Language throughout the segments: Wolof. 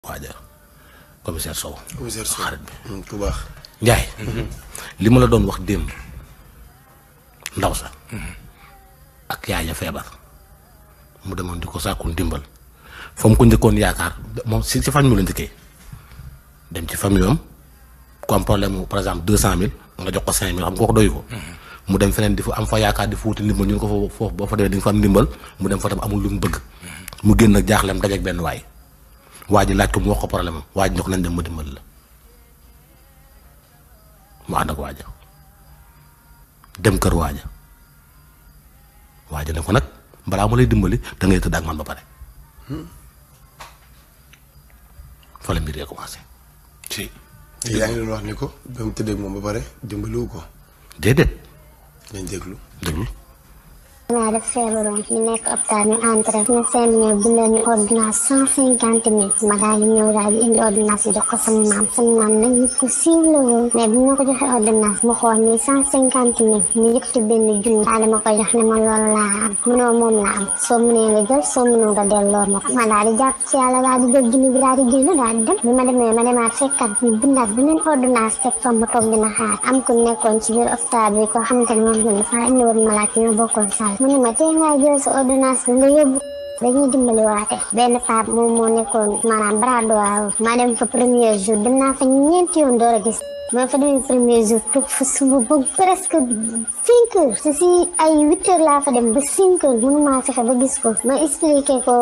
waaja commissaire Sow. commissaire Sow xarit bi ku baax. Njaay. li ma la doon wax démb ndaw sa. ak yaay ja feebar mu demoon di ko sàkku ndimbal fa mu ko njëkkoon yaakaar moom si famille la njëkkee dem ci famille am ku am problème par exemple 200000 nga jox ko 5000 xam nga ko doyu ko. mu dem feneen di fa am fa yaakaar di fa wuti ndimbal ñu ko foofu boo fa demee di nga fa am ndimbal mu dem fa tam amul lu mu bëgg. mu génn ak jaaxlem dajeeg benn waay waa ji laaj ko mu wax ko problème am waa ji ne ko nañ dem ma dimbal la mu ànd ak waaja dem kër waaja waaja ne ko nag balaa ma lay dimbali da ngay tëdd ak man ba pare fa la mbir yee commencé. ci yaa ngi doon wax ni ko ba mu tëddee ak moom ba pare dimbaliwu ko. déedéet. nañ déglu. maa def feebaroon ñu nekk hôpital ñu entré médecin bi ñëw bindal ñu ordonnance 150 000 ma daal di ñëw daal di indi ordonnance bi jox ko sama maam nag nit ku siiw la woon mais bu ma ko joxee ordonnance mu xool ni 150 000 mu yëkkati benn junni daal ma koy jox ne ma loolu laa am munoo moom laa am soo munee nga jël soo munoo nga delloo ma ko ma daal di jàpp ci yàlla daal di jël junni bi daal di génn daal di dem bi ma demee ma demaat fekkat ñu bindaat beneen ordonnance teg fa mu toog dina xaar am ku nekkoon ci biir hôpital bi koo xamante ne moom dafa indi woon malaat ñoo bokkoon salle mu ne ma tey ngaa jël sa ordonnance bi nga yóbbu dañuy dimbali waate benn pape moom moo nekkoon maanaam bras droit ma dem fa premier jour dem naa fa ñeenti yoon door a gis ma fa demee premier jour toog fa suba ba presque 5 heures si ay 8 heures laa fa dem ba 5 heures mënumaa fexe ba gis ko ma expliqué ko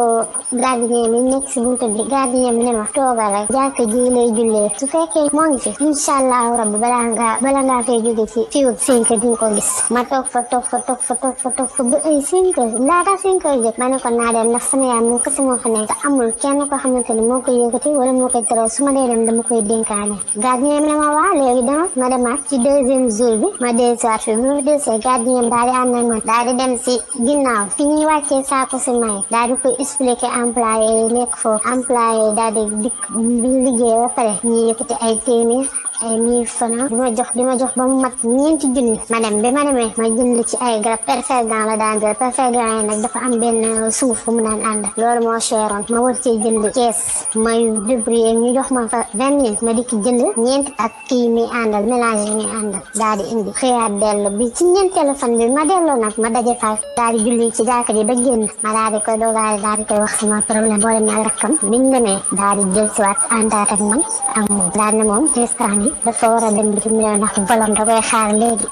gardien bi nekk si buntu bi gardien bi ne ma toogal rek jàkka ji lay jullee su fekkee moo ngi fi incha allahu rabbi bala ngaa fay jóge ci fii ak 5 heures di nga ko gis ma toog fa ba ay 5 heures laata 5 heures jot ma ne ko naa dem ndax sama yaay moo kese moo fa nekk te amul kenn ko xamante ni moo koy yëkkati wala moo koy tere su ma dee dem dama koy dénkaane gardien bi ne ma waa léegi dama ma demaat ci deuxième jour bi ma dellusiwaat fi see gardien daal di ànd ak man daal di dem si ginnaaw fi ñuy wàccee saako si may daal di koy expliquer employé yi nekk foofu employé yi daal di dikk bi liggéey ba pare ñuy yëkkati ay téeméer ay 1000 francs di ma jox ba mu mat ñeenti junni ma dem bi ma demee ma jënd ci ay garab perfergan la daan jël perfergan yi nag dafa am benn suuf bu mu daan ànd loolu moo cheroon ma war cee jënd kees may débrouiller ñu jox ma fa 20 000 ma dikk jënd ñeenti ak kii mi àndal mélange yi muy àndal daal di indi xëyaat dellu bi ci ñeenteelu fan bi ma delloo nag ma daje fa daal di julli ci jàkka ji ba génn ma daal di koy doogaale daal di koy wax sama problème boole ma ak rakkam biñ demee daal di jël si waat àndaat ak man ak moom daal ne moom restaurant dafa war a dem bitim réew ndax volom da koy xaar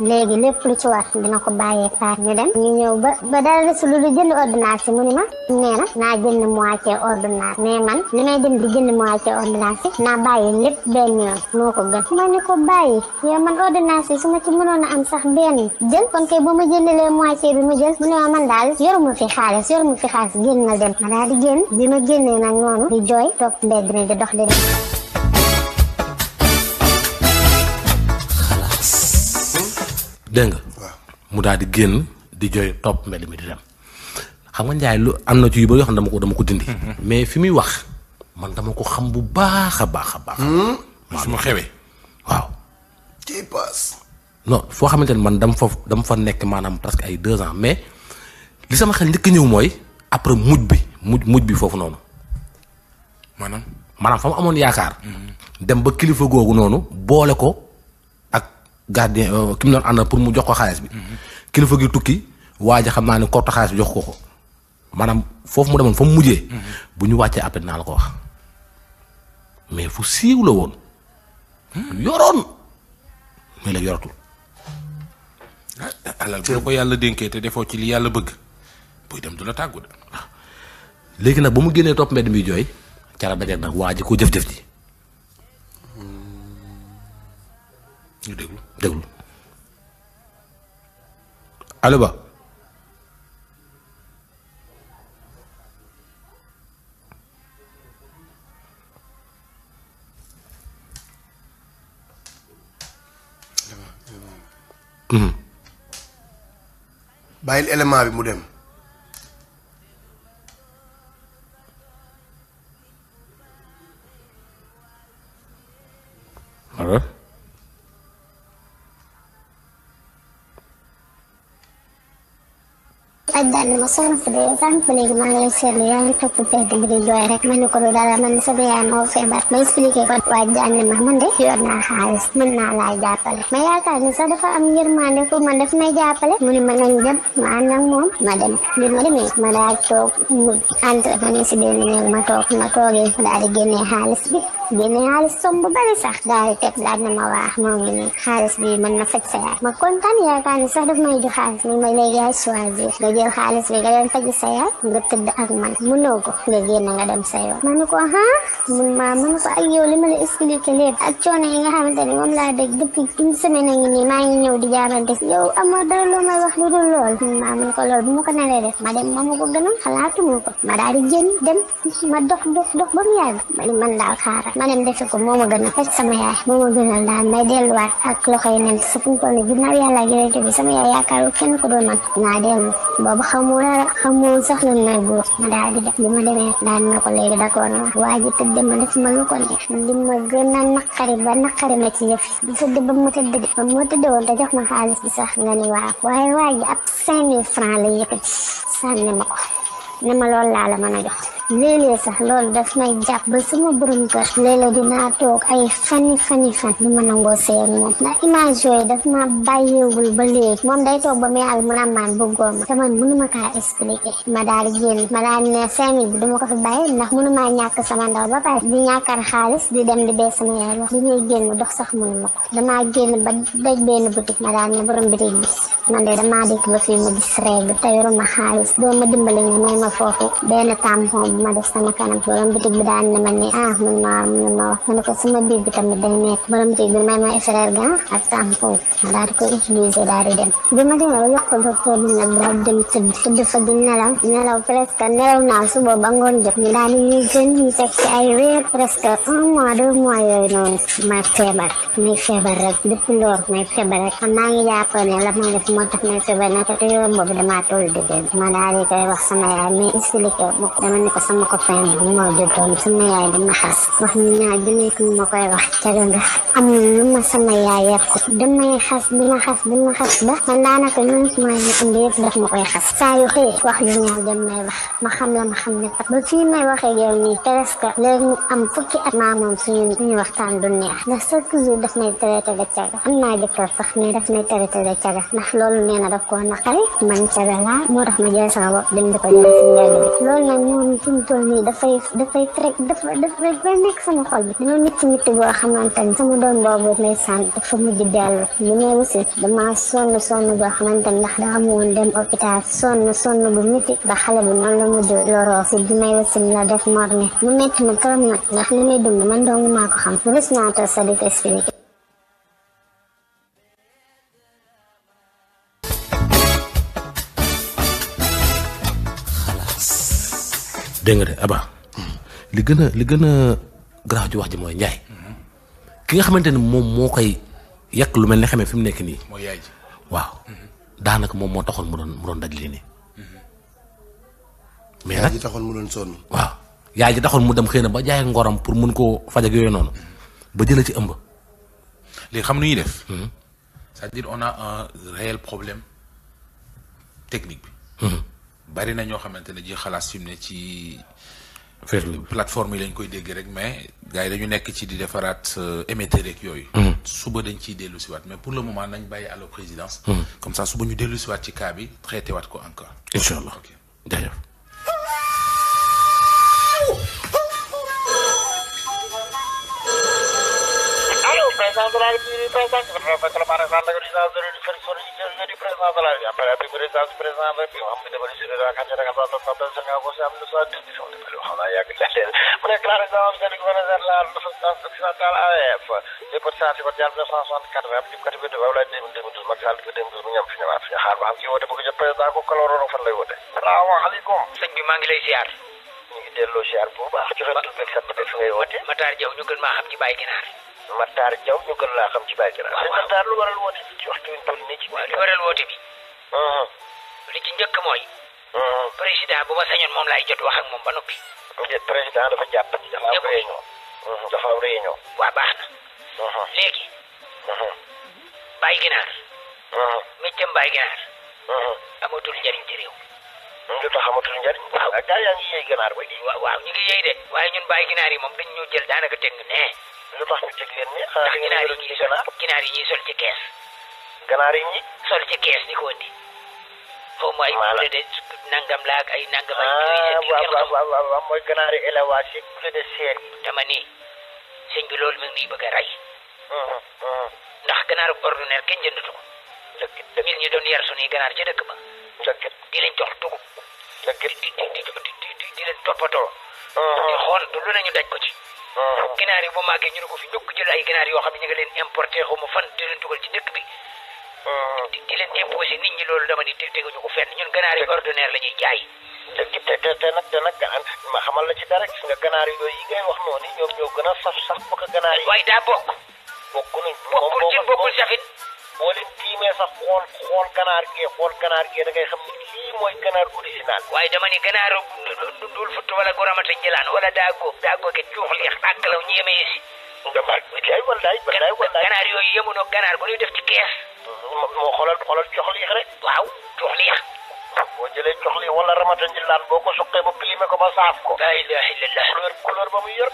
léegi lépp lu ci war dina ko bàyyee paar ñu dem ñu ñëw ba dara desul lu jënd ordonnance yi mu ni ma nee na naa jënd moitié ordonnance mais man li may dem di jënd moitié ordonnance yi naa bàyyi lépp benn yoon moo ko gën ma ne ko bàyyi yow man ordonnance yi su ma ci mënoon a am sax benn jël kon kay ba ma jëndalee moitié bi ma jël mu ne ma man daal yoruma fi xaalis génn na dem ma daal di génn bi ma génnee nag noonu di jooy topp mbedd mi di dox di dem dégg nga mu daal di génn di jooy topp mbedd mi di dem xam nga Njaay lu am na ci yu bari yoo xam ne dama ko dindi. mais fi muy wax man dama ko xam bu baax a baax a baax. su ma xewee. waaw. ci paas. non foo xamante ne man dama fa nekk maanaam presque ay 2 ans mais li sama xel njëkk ñëw mooy après mujj bi foofu noonu. maanaam fa mu amoon yaakaar. dem ba kilifa googu noonu boole ko. gardien ki mu doon àndal pour mu jox ko xaalis bi. kilifa gi tukki waaja xam naa ne korte xaalis bi jox ko maanaam foofu mu demoon fa mu mujjee. bu ñu wàccee après naa la ko wax mais fu siiw la woon. yoroon mais la yoratul. alal bu ko yàlla dénkee te defoo ci li yàlla bëgg buy dem du la tàggu de. léegi nag ba mu génnee topp mbedd mi jooy cara dajeeg nag waa ji ko jëf-jëf ji. ñu déglu allo ba bàyyil élément bi mu dem. alors. waaj daal ne ma soxna si de sànq ba léegi maa ngi lay seetlu yaa ngi topp perte bi di jooy rek ma ne ko du dara man sama yaay moo feebar ma expliqué ko waaj daal ne ma man de yor naa xaalis mën naa laa jàppale ma yaakaar ni sax dafa am yërmande pour man daf may jàppale mu ne ma nañ dem ma ànd ak moom ma dem bi ma demee ma daal toog mu entre ma ne si benn néeg ma toogee daal di génnee xaalis bi génne xaalis som bu bari sax daal di teg laaj na ma waax moo ngi nii xaalis bi mën na faj sa yaay ma kontaan yaakaar ni sax daf may jox xaalis mi ma léegi yaay choisir nga jël xaalis bi nga dem faj sa yaay nga tëdd ak man mënoo ko nga génn nga dem sa yoon ma ne ko mun ma ne ko ak yow li ma la expliqué lépp ak coono yi nga xamante ne moom laa dégg depuis une semaine a ngi nii maa ngi ñëw di jaabante yow amoo dara loo may wax lu dul lool mun ko lool bu ma ko naree def ma dem ma ko gënoon xalaatuma ko ma daal di génn dem ma dox ba mu yàgg ma ni man daal xaaral ma dem defe ko moo ma gën a faj sama yaay moo ma gënal daal may delluwaat ak loxo yi nen sa fu mu toll nii ginnaaw yàlla yonente bi sama yaay yaakaaru kenn ko doon man naa dellu boobu xamoo sax lan may góor ma daal di def bu ma demee daal na ko léegi d'accord na waa ji tëdd ma def ma lu ko neex li ma gën a naqari ma ci yëf yi tëdd ba mu tëdd de ba mu tëdd woon te jox ma xaalis bi sax nga ni waaw waaye waa ji ab 5000 francs la yëkkati sànni ma ko ne ma loolu laa la mën a jox léeg-léeg sax loolu daf may jàpp ba sama borom kër léeg-léeg dinaa toog ay fan du ma nangoo sëy ak moom ndax image yooyu daf ma bàyyeewul ba léegi moom day toog ba mu yàgg mu naan maan bëggoo ma te man mënuma kaa expliquer ma daal di génn ma daal di ne 5000 bi duma ko fi bàyyi ndax mënumaa ñàkk sama ndaw ba pare di ñàkkar xaalis di dem di bee sama yaay wax di ñuy génn dox sax mënuma ko damaa génn ba daj benn boutique ma daal ne borom boutique bi man de damaa dikk ba fii mu gis règle te yoruma xaalis doo ma dimbali nga may ma foofu benn tampon ma def sama kanam borom bitig bi daan na ma ni mun ma wax ma ne ko sama biir bi tamit day nekk borom bitig bi may ma frère ga ak tampon ma daal di ko utiliser daal di dem bi ma demee ba jox ko docteur bi nag daal dem tëdd fa di nelaw presque nelaw naa suba ba ngoon jot ñu daal di ñuy gën ñu teg ci ay weer presque 1 mois 2 mois yooyu noonu may feebar rek depuis loolu may feebar rek xam naa ngi jàpp ne la may def moo tax may feebar nag te yoon boobu damaa toll dëgg ma daal di koy wax sama yaay mais expliqué dama ne ko sama copain bi moo jotoon sama yaay dama xas wax ñu ñaar bi nekk ma koy wax caga nga am lu ma sama yaay yar ko damay xas dina xas ba man daanaka noonu su ma ñu indi yëpp daf ma koy xas saa yu xëy wax yu ñaar dem may wax ma xam ne kat ba fii may waxee yow nii presque léegi mu am fukki at maa moom suñu waxtaan du neex ndax chaque jour daf may traité de caga am naa jëkkër sax mais daf may traité de caga ndax loolu nee na daf koo naqari man caga laa moo tax ma jël sama bopp dem di ko jël si njëg bi loolu nag moom fi mu toll nii dafay nekk sama xol bi dama mitti boo xamante ni sama doom boobu lay sant dafa mujj dellu li may wasi dama sonn boo xamante ni ndax daa amoon dem hôpital sonn bu métti ba xale bi noonu la mujj loroo si bi may wasi la def morne mu métti ma trop nag ndax li may dund man dong maa ko xam rus naa toog sa di ko expliqué dégg nga de Aba li gën a garaaw ci wax ji mooy Njaay ki nga xamante ne moom moo koy yàq lu mel ne xamee fi mu nekk nii. mooy yaay ji waaw daanaka moom moo taxoon mu doon daj lii nii. mais nag yaay ji taxoon mu doon sonn. waaw yaay ji taxoon mu dem xëy na ba jaay ngoram pour mun koo faj ak yooyu noonu ba jëlee ci ëmb. léegi xam nu ñuy def. c'est-à-dire on a un réel problème technique bi. bari na ñoo xamante ne ji xalaas fi mu ne ci plateforme yi lañ koy dégg rek mais gars yi dañu nekk ci di defaraat émetteur rek yooyu. suba dañ ciy dellu siwaat mais pour le moment nañ bàyyi à la présidence. comme ça suba ñu dellu siwaat ci cas bi traité waat ko encore. incha allah ok jaajëf. président de la République, président du président de la République, après la présidence du président de la République, am na dama ci la candidat nga doon ko do nga ko am na so décision de lu xana yak leen mu nek la résidence de gouverneur la présidence occidentale AF des pourcentage ba dial 1964 am ci côté de wala 2012 Macky Sall ko 2012 mu ñam fi ñëwaat fi xaar ba am ci wote bu ko président ko kaloro fan lay wote salaamaaleykum sëñ bi maa ngi lay ziar ñu ngi delloo ziar bu baax joxe tur beeg sa bëgg fi ngay wote Matar Diaw ñu gën maa xam ci Baye Ginaar Matar Diaw ñu gën laa xam ci Baye Ginaar Matar lu waral woote ci waxtu wi toll nii ci li waral woote bi li ci njëkk mooy président bu ma sañoon moom laay jot wax ak moom ba noppi président dafa jàpp ci dafa am réunion dafa am réunion waa baax na léegi Baye Ginaar méccam Baye Ginaar amatul njëriñ ci réew lu tax amatul njëriñ. waaw ak gaa yaa ngi yëy ganaar ba. waaw ñu ngi yëy de waaye ñun bàyyi ginaar yi moom dañ ñu jël daanaka teg ñu nee. lu tax ñu teg leen nii. ndax ginaar yi ñuy sol ci kees. ganaar yi ñi. sol ci kees di ko indi. xaw ma ay poulet de nangam la ak ay nangam ay. waaw mooy ganaar yi élevage yi poulet de serre yi. dama ni sëñ bi loolu mi ngi nii bëgg a rey. ndax ganaar ordinaire kenn jëndatu ko. dëgg ñun ñi doon yar suñuy ganaar ca dëkk ba. dëgg di leen jox dugub. dëgg di leen toppatoo. di xool lu nañu daj ko ci. ginaar yi bu màggee ñu ne ko fi ñukk jël ay ginaar yoo xam ne ñu nga leen importé xaw ma fan di leen dugal ci dëkk bi. di leen imposé nit ñi loolu dama ni teguñu ko fenn ñun ganaar yi ordinaire la ñuy jaay. te nag ma xamal la ci dara gis nga ganaar yooyu yi ngay wax noonu ñoom ñoo gën a saf sax ko ganaar yi. waaye daa bokk. bokkul safit. boo leen tiimee sax xool ganaar gee da ngay xam ne lii mooy ganaar original. waaye dama ni ganaaru dundul futt wala goramata njëlaan wala daa ke cuux leex àggalaw ñu yemee si. wallaay ganaar yooyu yemunoo ganaar bu ñuy def ci kees. moo xoolal cox liix rek. waaw cox liix. boo jëlee cox liix wala ramata njëlaan boo ko suqee ba pilimé ko ba saaf ko. la ilaha illallah. couleur ba muy yor.